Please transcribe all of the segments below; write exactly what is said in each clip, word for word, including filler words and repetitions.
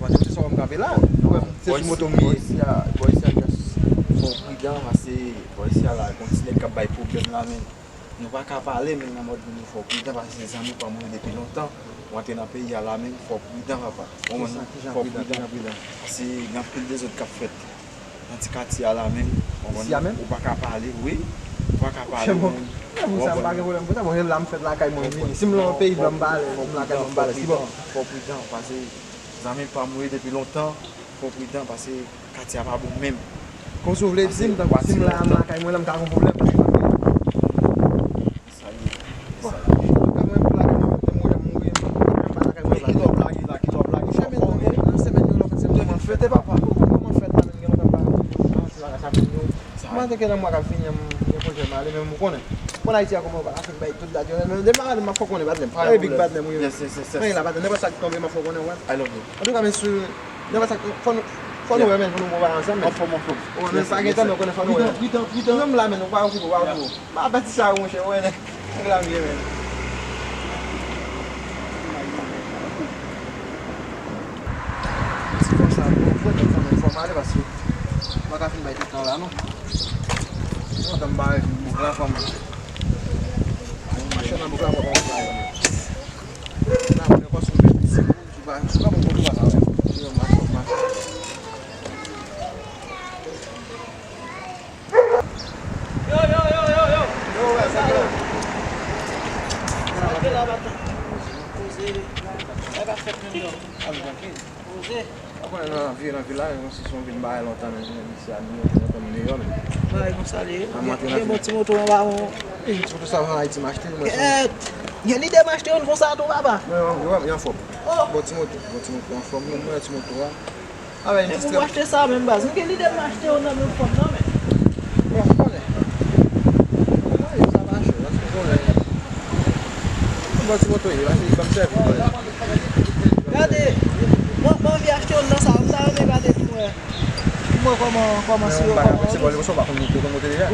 papa. Se sa w wè m kanpe la. Ou wè m se sou moto m ye. Bò isi a, bò isi a, just fò w pridan, paske bò isi a la, gon ti nèg k ap bay pwoblèm la, men. Nou pa ka pale, men nan mòd moun yo fò w pridan, paske se zanmi pa m yo depi lontan. Ou antre nan peyi a la, men fò w pridan, papa. Ou konprann? Kijan, kijan pridan, kijan pridan? Paske gen anpil dezòd k ap fèt nan ti katye a la, men. Ou konprann? Isi a menm? Ou pa ka pale, wi. Ou pa ka pale, men. Bon, sa, m pa gen pwoblèm pou sa. Bon, la m fèt lakay mwen, m vini. Si m nan yon peyi blan, m pa alèz, m lakay mwen, m pa alèz. Ki bò? Fò w pridan, paske zanmi pa m yo ye depi lontan. Fò w pridan, paske katye a pa bon menm. Kòm si w vle di m, tankou si m la, m lakay mwen, la m ka gon pwoblèm, paske m ap gen. Sa ye. Bon, antouka, mwen, m lakay mwen, m mouri, m pa lakay mwen. Kilè w lage la, kilè w lage? Chèmen nan, nan semèn yo, nan fin semèn yo, mwen fete, papa. Mwen fete, mwen gen lontan m pa, pa antre lakay fanmi yo. Mwen te gen nan mwa k ap vini an, m gen pwojè m ale, men ou konnen. Bon, Ayiti a kòman, Afrik bay tout dat yo, men depi m ale, m ap fè w konnen, patnè m. Parèy Big Badnè m rive. Yes, yes, yes, yes. Mwen la, patnè, nenpòt sa ki tonbe, m ap fè w konnen, wè. I love you. Antouka, mesye, nenpòt sa ki, fò nou, fò nou wè, men, fò nou bon bagay ansanm, men. Anfòm, anfòm. Wè, men pa gen tan, men ou konnen fò nou wè. Pridan, pridan, pridan. Menm la, men, ou pa okipe w, w ap di w. M ap pèdi sa, monchè, wè, nèg la m ye, men. Ti fò sa, bon, fò, fò, fò, fò m ale, paske m pa ka fin bay tout tan la, non. Mwen tann bare bouk la fanm. Machann nan bouk la mwen pa konn sa. Nan mwen pa sou bèt. Sou pa sou pa bon kontou pa sa wè. Yo, mache, mache. Yo, yo, yo, yo, yo. Yo, wè, sa yo. Sa ke la bata. Poze. E pa fèt menm non. Al trankil. Poze. Ou konnen nan vi, nan vil la, menm si se yon vil bagay lontan, men, men, misye a, nou, nou konn meyò, men. Bagay konsa li ye. Gen bon ti moto anba yon. E, ti moto sa, an Ayiti, m achte, mwen, se. Kèt! Gen lide m achte youn konsa tou, papa. Mwen, mwen, mwen, anfòm. Oh! Bon ti moto, bon ti moto, anfòm, mwen, mwen, ti moto a. Avè yon ti strèp. E pou m achte sa, menm baz. M gen lide m achte youn nan menm fòm nan, men. Bon, konnen. Mwen, sa mache, paske konnen. Bon ti moto ye, paske li ban m sèvis. Gade, mwen, mwen anvi achte youn nan sa, m ta renmen gade pou mwen. Pou mwen kòman, kòman si yo, kòman yo.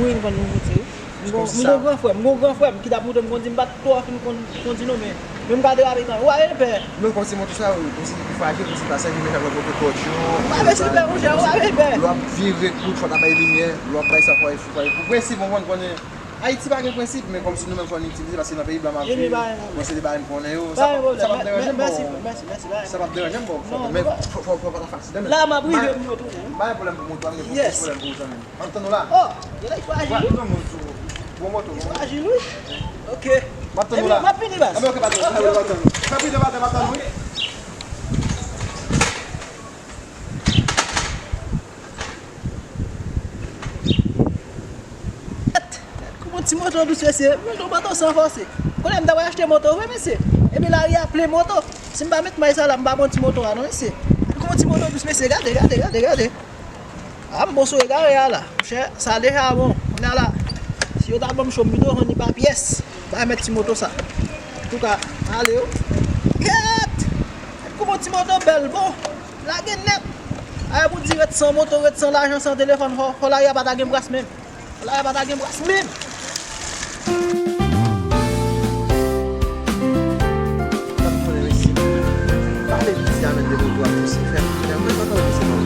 Wi, m konn monte, wi. M gon, m gon gran frè m, m gon gran frè m ki t ap monte, m kondi, m pa t twò fin konn kondi non, men, men m ka derape tan. Ou pa gen pè. Non, kòm si moto sa, ou, ou si li frajil, ou si pa sèvi, men sa pran kote kòdyo. Ou pa gen pè, monchè, ou pa gen pè. Lè w ap vire kout, fò w ta bay limyè, lè w ap bay sa, fò w, fò w, pou prensip, ou konn konnen. Ayiti pa gen prensip, men kòmsi nou menm fò n itilize, paske nan peyi blan m ap viv, mwen se de bagay m konnen yo, sa p ap, sa p ap deranje m, bon, sa p ap deranje m, bon, men fò, fò, fò pa ta fatige, men. La, m ap rive pou mwen tounen, wi. M pa gen pwoblèm pou moto a, m gen pwoblèm pou ou, zanmi m. M ap tann ou la. Oh, gen nèg frajil, wi. Bon moto, bon moto. Li frajil, wi. Ok. M ap tann ou la. M ap vini, baz. Enben, ok, patron. Tanpri, patron, m ap tann ou, wi. Kòman ti moto dous, mesye? Moto pa twò san fòse. Konnen m ta pral achte moto vre, mesye. Epi lari a plen moto. Si m pa met may sa la, m pa pran ti moto a non, mesye. Kòman ti moto dous, mesye? Gade, gade, gade, gade. A, m bon sou egare a la. Monchè, sa deja bon. Kounye a la, si yo ta ban m cho, m pito vann li pa pyès. Ba mèt ti moto sa. Antouka, ale yo. Kèt! Kòman ti moto bèl, bon. Lage nèt. Ay, pou di ret san moto, ret san lajan, san telefòn, fò, fò lari a pa ta gen bras menm. Fò lari a pa ta gen bras menm. Sa m konnen, mesye. Pale piti a, men de moto a, mesye. Fè, fè, fè, fè, fè, fè, fè, fè.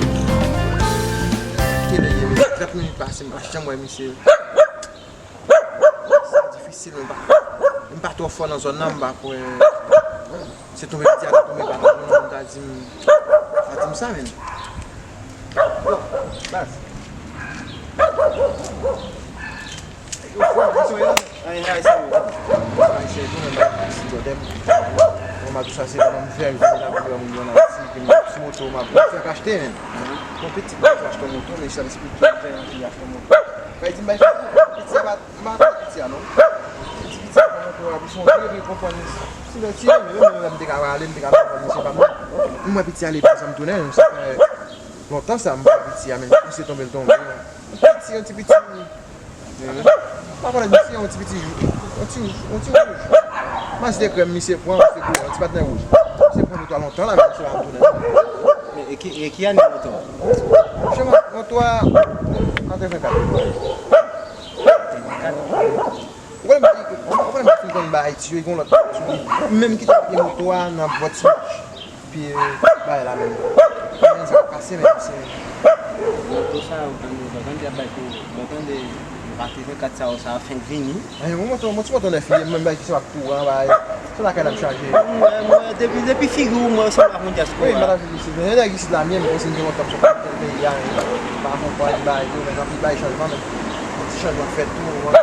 Kilè ye, mesye? Trant minit pase, m pa janm wè misye. Sa difisil, men m pa, m pa twò fò nan zòn nan, m pa kwè. Se tonbe piti a, se tonbe pa twò, moun ta di m, Di m sa, menn. Yo, baz. Yo, frè, mwen sonje la. Ay, ay, se yo. Ay, se yo, menn, baz, si yo dèm. Bon, m a di sa, se kòman m fè vini la pou wè moun yo nan Ayiti, ke m sou moto, m ap fè achte, menn. Bon, pitit, m achte yon moto, men sa l esplike m jan li achte yon moto. Kay di m bay fè, pitit, se pa M pa konn piti a non. Piti piti a kòman tou a, piti a, pi konprann. Si lè ti, menm lè m te ka rale, m te ka konprann misye pa m. M wè piti a li pa janm tounen, sa fè lontan sa m pa piti a, men misye tonbe l tonbe. Piti, yon ti piti. M pa konnen misye, yon ti piti, yon ti, yon ti wouj. Mas de krèm misye pran, misye koulè, yon ti patnè wouj. Misye pran moto a lontan la, men misye pa janm tounen. Men e ki, e ki ane moto a? Misye moto a katrevenkat. Ou konnen m, ou konnen m fin konn bay ti yo, e gon lòt sou li. M menm ki te pye moto a nan bò ti mach. Pye bagay la menm. Men sa k pase menm, se. Moto sa yo, tande, lè w tande y ap bay kou, lè w tande katrevenkat sa yo, sa fenk vini. Ay, yon moto, yon ti moto nèf li ye, m menm bay ki se pa kouran, bay. Se lakay la m chaje. Mwen, mwen, depi, depi figi w, mwen sanble ak yon dyaspora. Wi, m pa ta viv isit. Men nèg isit la, m ye, m konn si m gen lontan m sot nan peyi a, men pa konprann bagay yo, men anpil bagay chanjman, men yon ti chanjman fèt tou, mwen.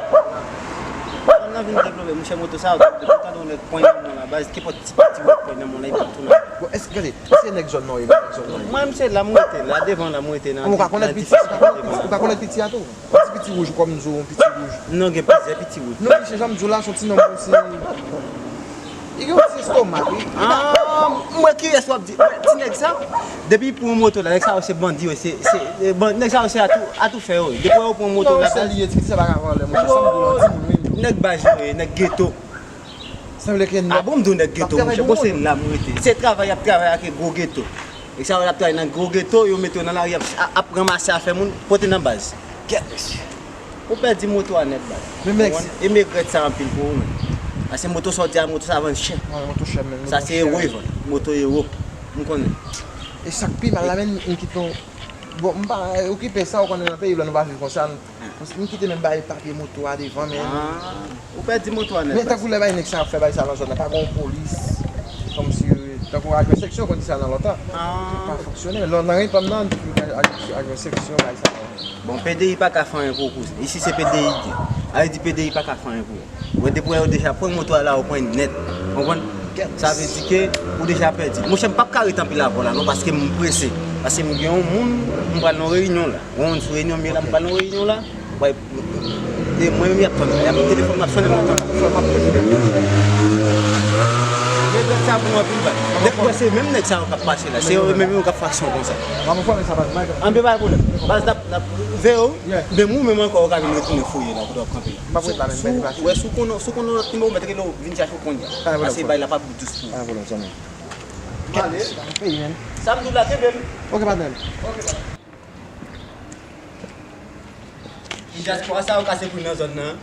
Zòn nan vin devlope, monchè, moto sa yo, depi w tande yon nèg pwen nan men w la, baz, kenpòt ti pati w pwen nan men w la, li pral tounen. Bon, èske, gade, èske nèg zòn nan w ye, nèg zòn nan w ye? Mwen, m se la m rete, la devan la m rete nan. Ou ka konèt piti, ou ka konèt piti a tou? Yon ti piti wouj, kòm m di w, yon piti wouj. Non, gen plizyè piti wouj. Non, misye, jan m di w la, se yon ti nonm konsi. Li gen yon ti estomak, wi. Ah, mwen kiryès w ap di, mwen, ti nèg sa, depi pou yon moto la, nèg sa yo se bandi, yo, se, se, e, ban-, nèg sa yo se atou, atoufè, yo. Depi yo pran moto la, se li ye, ti piti sa pa ka vòlè, monchè, sa m di w la, timoun, wi. Nèg baz yo ye, nèg geto. Sanble ke nèg. Ah bon, m di w nèg geto, monchè, bon, se la m rete. Se travay y ap travay ak gwo geto. Nèg sa yo ap travay nan gwo geto, yo mete yo nan lari, ap, ap ranmase afè moun, pote nan baz. Kèt, mesye. Ou pèdi moto a nèt, baz. Men, men, konprann? E m regrèt sa anpil pou ou menm. Paske moto sa w di a, moto sa vann chè. Wi, moto chè, men. Sa se ewo, li vann. Moto ewo. M konnen. E sa k pi mal la, men, m kite w. Bon, m pa okipe sa, ou konnen nan peyi, lè nou pa viv konsa, nou, m kite menm bay papye moto a devan, men. Ah, ou pèdi moto a nèt, baz. Men tankou lè bay nèg sa ap fè bay sa nan zòn nan, pa gen yon polis, kòmsi, tankou ajan seksyon konn di sa nan lontan. Ah. Pa fonksyone, men lè w nan ren pa m nan, ajan seksyon bay sa. Bon, P D I pa ka fè anyen pou ou, kouzen. Isi se P D I ki gen. A vle di P D I pa ka fè anyen pou ou. Ou wè, depi w wè yo deja pran moto a la, ou pran nèt. Konprann? Sa vle di ke ou deja pèdi. Monchè, m p ap ka ret anpil avè w la non, paske m prese. Paske m gen yon moun, m pral nan yon reyinyon la. Yon moun sou reyinyon m ye la, m pral nan yon reyinyon la. Wè, e mwen menm y ap tann, y ap telefòn m ap sonnen lontan la. Regrèt sa pou mwen anpil, baz. Depi w wè se menm nèg sa yo k ap pase la, se yo menm yo k ap fè aksyon konsa. Anben pa gen pwoblèm. Baz, n ap, n ap veye w, menm ou menm ankò ou ka vin retounen fouye la kote w ap kanpe la. M ap ret la menm, men deplase. Ou wè, si w konnen, si w konnen lòt nimewo, mèt rele w vin chache w kounye a. Paske bay la p ap dous pou ou. Pa gen pwoblèm, zanmi. Kèt, mesye, pa nan peyi, menm. Sa m di w la, kenbe m. Ok, patnè m. Ok, patnè. Dyaspora sa yo kase pri nan zòn nan.